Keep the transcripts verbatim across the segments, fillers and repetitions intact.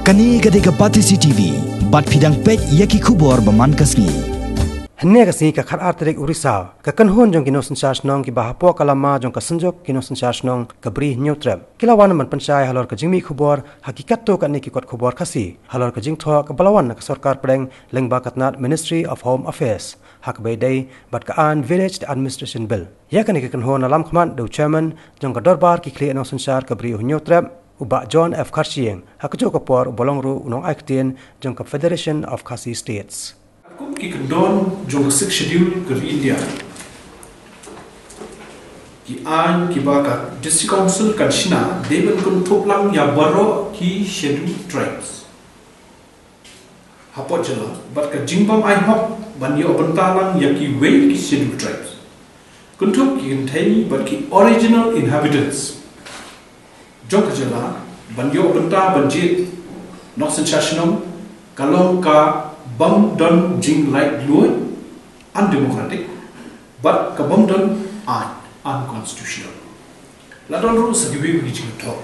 Kane ka dei ka Batesi T V, bad phi dang peit ïa ki khubor ba man ka sngi. Hynne ka sngi ka khatar tarik u Risaw, ka kynhun jong ki nongsynshar shnong kiba hapoh ka lama jong ka Synjuk ki nongsynshar shnong ka Bri Hynñiewtrep, ki la wan ban pynshai halor ka jingmih khubor ha ki katto katne ki kot khubor Khasi halor ka jingthoh kaba la wan na ka sorkar pdeng lyngba ka tnat Ministry of Home Affairs, ha kaba ïadei bad ka aiñ Village Administration Bill. Ïa kane ka kynhun la lam khmat da u Chairman jong ka Dorbar ki khlieh nongsynshar ka Bri Hynñiewtrep, u Bah John F Kharshiing, ha kajuh ka por uba long ruh u nongai ktien jong ka Federation of Khasi States. Kum ki kyndon jong ka Sixth Schedule ka ri India, ki aiñ kiba ka District Council kan shna dei ban kynthup lang ïa baroh ki Scheduled Tribes hapoh jylla, bad ka jingbym ai hok ban ïoh bynta lang ïa kiwei ki Scheduled Tribes, kynthup ki kynthei bad ki original inhabitants jong ka jylla, ban ïoh bynta ban jied nongsynshar shnong, ka long kabym don jinglait luid, undemocratic, bad kabym don aiñ, unconstitutional. La don ruh sa kiwei ki jingthoh.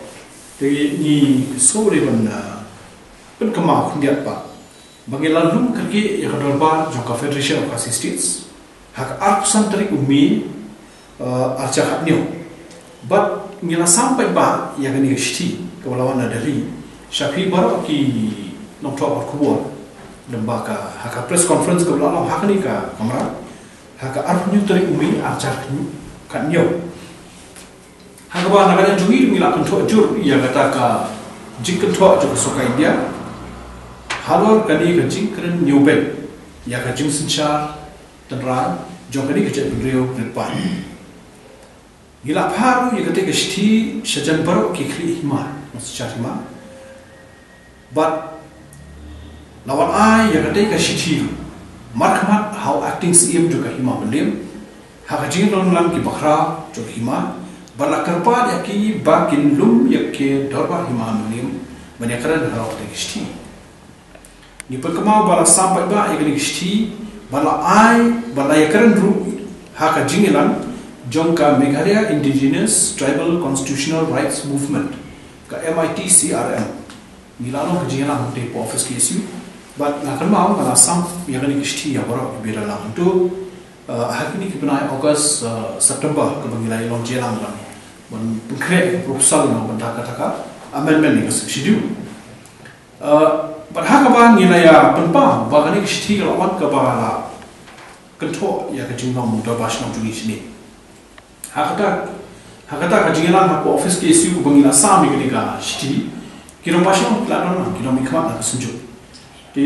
Te ngi sngewdei ban, ah, pynkynmaw khyndiat pat ba ngi la lum kyrkieh ïa ka dorbar jong ka Federation of Khasi States ha ka arphew san tarik u May, uh, arhajar khathynñiew. Bad ngi la sam paidbah ïa kane ka shithi kaba la wan na Delhi sha phi baroh ki nongthoh khubor, lem bad ka, ha ka press conference kaba la long ha kane ka kamra ha ka arphew hynñiew tarik u May arhajar khathynñiew. Ha kaba na ka liang jong ngi, ngi la kynthoh jur ïa kata ka jingkynthoh jong ka sorkar India halor kane ka jingkren ñiewbeiñ ïa ka jingsynshar tynrai jong kane ka jaitbynriew Rit Paid. Ngi la phah ruh ïa kata ka shithi shajan baroh ki khlieh hima, nongsynshar hima. Bad la wan ai ïa kata ka shithi markhmat ha u Acting C M jong ka Hima Mylliem ha ka jingïadonlang kiba khraw jong ka hima, bad la kyrpad ïa ki ba kin lum ïa ka dorbar Hima Mylliem ban ïakren halor kata ka shithi. Ngi pynkynmaw ba la sam paidbah ïa kane ka shithi, ba la ai, ba la ïakren ruh ha ka jingïalang jong ka Meghalaya Indigenous Tribal Constitutional Rights Movement, ka M I T C R M. Ngi la long ka jingïalang hangtei hapoh office K S U. Bad nga kynmaw ba la sam ïa kane ka shithi ïa baroh kiba ïadonlang hangto, uh, ha kine ki bnai August, uh, September, kaba ngi la ïalong jingïalang ban, ban pynkhreh ïa ka proposal na ka bynta kata ka amendment ïa ka Sixth Schedule. Uh, bad ha kaba ngi la ïa pynpaw ba kane ka shithi ka la wan kaba la kynthoh ïa ka jinglong dorbar shnong jong ngi shane. Ha kata, ha kata ka jingïalang hapoh office K S U ba ngi la sam ïa kane ka shithi, ki rangbah shnong ki la don lang, ki nongmihkhmat na ka Synjuk. Te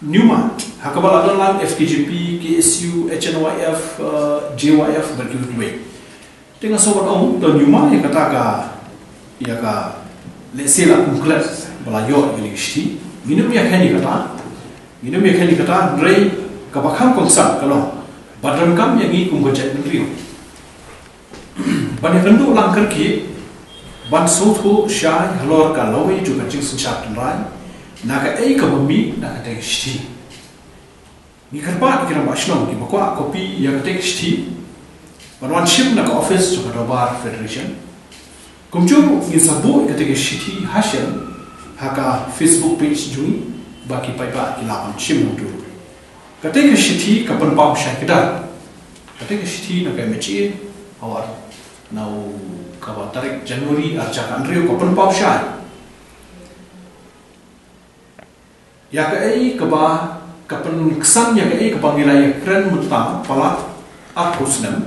hynñiew ma, ha kaba la don lang F K J P, K S U, H N Y F, uh, J Y F bad kiwei kiwei. Te nga sngewbha ban ong, to hynñiew ma ïa kata ka, ïa ka, lehse la kum klet ba la ïoh ïa kane ka shithi. Ngin ym ïakheiñ ïa kata, ngin ym ïakheiñ ïa kata, hynrei kaba kham kongsan ka long ba donkam ïa ngi kum ka jaitbynriew ban ïakynduh lang kyrkieh, ban sngewthuh shai halor ka lawei jong ka jingsynshar tynrai, na kaei kaba mih na kata ka shithi. Ngi kyrpad ïa ki rangbah shnong kiba kwah copy ïa kata ka shithi ban wan shim na ka office jong ka Dorbar Federation. Kumjuh ruh ngin sa buh ïa kata ka shithi ha shen ha ka Facebook page jong ngi ba ki paidbah ki lah ban shim hangto. Kata ka shithi ka pynpaw shai kdar. Kata ka shithi na ka M H A, ha u ar, na u kaba tarik January arhajar khathynriew ka pynpaw shai ïa kaei kaba, ka pynksan ïa kaei kaba ngi la ïakren mynta palat arphew snem,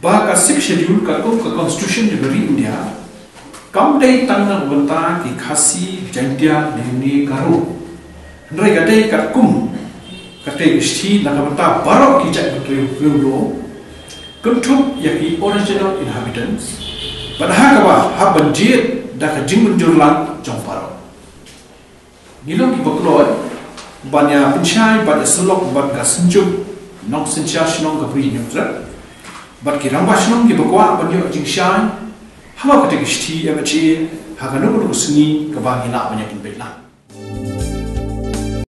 ba ka Sixth Schedule katkum ka Constitution jong ka ri India kam dei tang na ka bynta ki Khasi, Jaiñtia lane Garo. Hynrei ka dei katkum, ka dei ka shithi na ka bynta baroh ki jaitbynriew riewlum, kynthup ïa ki original inhabitants, bad ha kaba hap ban jied da ka jingmynjur lang jong baroh. Ngi long kiba kloi ban ïa pynshai bad ïa sylloh bad ka Synjuk Nongsynshar Shnong ka Bri Hynñiewtrep bad ki rangbah shnong kiba kwah ban ïoh jingshai halor kata ka shithi M H A ha kano kano ka sngi kaba ngi lah ban ïa pynbeit lang.